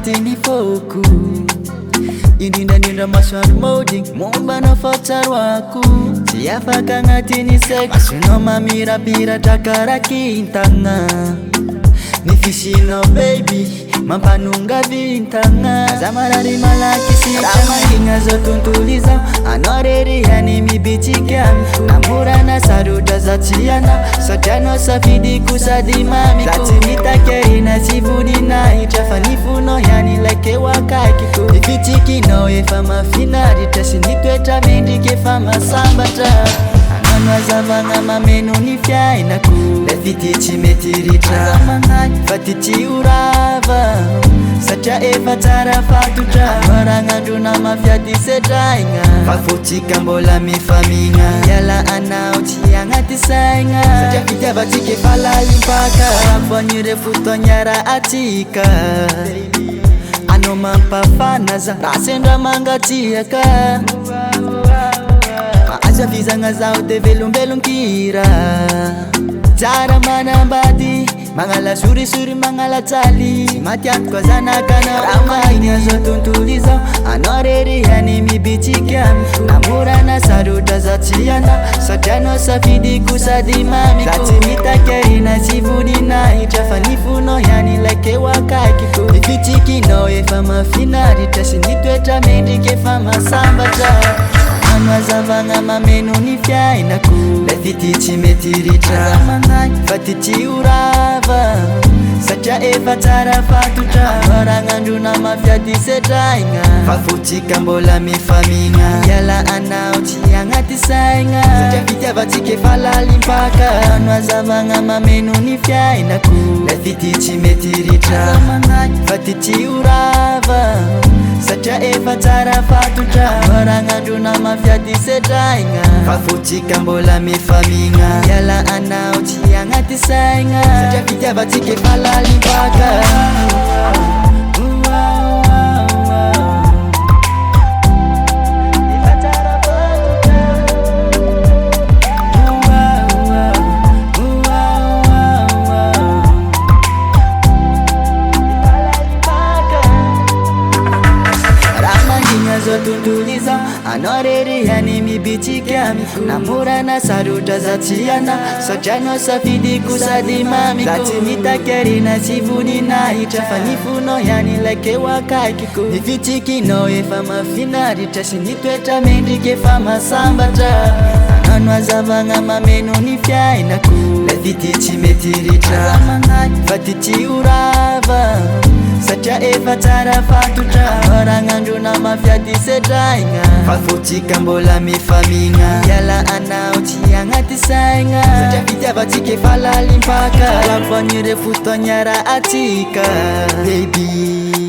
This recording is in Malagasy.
agnatin'ny fôko. Indrindra indrindra masoandro mody momba anao fa tsaroako. Tsy afaka agnatin'ny saiko. Masonao mamirapiratra karaha kintagna. Ny fisianao baby mampanonga vintagna. Aza marary malaky sitrana. Raha mangina zao tontolo izao, anao rery ihany mibitsika amiko. Na mora na sarotra za tsy anao, satria anao safidiko sady mamiko. Za tsy mitaky harena sy voninahitra, fa ny fonao ihany ilaiko eo akaikiko. Ny fitsikinao efa mahafinaritra sy ny toetra mendrika efa mahasambatra. Anao no hazavana mameno ny fiainako. Ilay fitia tsy mety ritra. Aza manahy fa ty tsy ho rava, satria efa tsara fatotra. Anao ragnandro na mafy ady sedraigna, fa fotsika mbola mifamigna. Hiala anao tsy agnaty saigna, satria fitiavantsika efa lalim-paka. Raha fotoagna iarahantsika, anao mampafana za raha sendra mangatsiaka. Mahazo avizagna zaho de velombelon-kira. Tsara manambady, magnala sorisory magnala jaly. Tsy maty antoka zanakanao. Raha mahina zao tontolo izao, anao rery ihany mibitsika amiko. Na mora na sarotra za tsy anao, satria anao safidiko sady mamiko. Za tsy mitaky harena sy voninahitra, fa ny fonao ihany ilaiko eo akaikiko. Ny fitsikinao efa mahafinaritra sy ny toetra mendrika efa mahasambatra. Anao no hazavana mameno ny fiainako. Ilay fitia tsy mety ritra. Aza manahy fa ty tsy ho rava, satria efa tsara fatotra. Anao ragnandro na mafy ady sedraigna, fa fotsika mbola mifamigna. Hiala anao tsy agnaty saigna, satria fitiavantsika efa lalim-paka. Anao no hazavana mameno ny fiainako. Ilay fitia tsy mety ritra. Aza manahy fa ty tsy ho rava, satria efa tsara fatotra. Anao ragnandro na mafy ady sedraigna, fa fotsika mbola mifamigna. Hiala anao tsy agnaty saigna, satria fitiavantsika efa lalim-paka. Efa tsara fatotra. Efa lalim-paka. Raha mangina zao tontolo izao, anao rery ihany mibitsika amiko. Na mora na sarotra za tsy anao, satria anao safidiko sady mamiko. Za tsy mitaky harena sy voninahitra, fa ny fonao ihany ilaiko eo akaikiko. Ny fitsikinao efa mahafinaritra sy ny toetra mendrika efa mahasambatra. Anao no hazavana mameno ny fiainako. Ilay fitia tsy mety ritra. Aza manahy fa ty tsy ho rava, satria efa tsara fatotra. Anao ragnandro na mafy ady sedraigna, fa fotsika mbola mifamigna. Hiala anao tsy agnaty saigna, satria fitiavantsika efa lalim-paka. Raha vao nireo fotoagna iarahantsika, baby.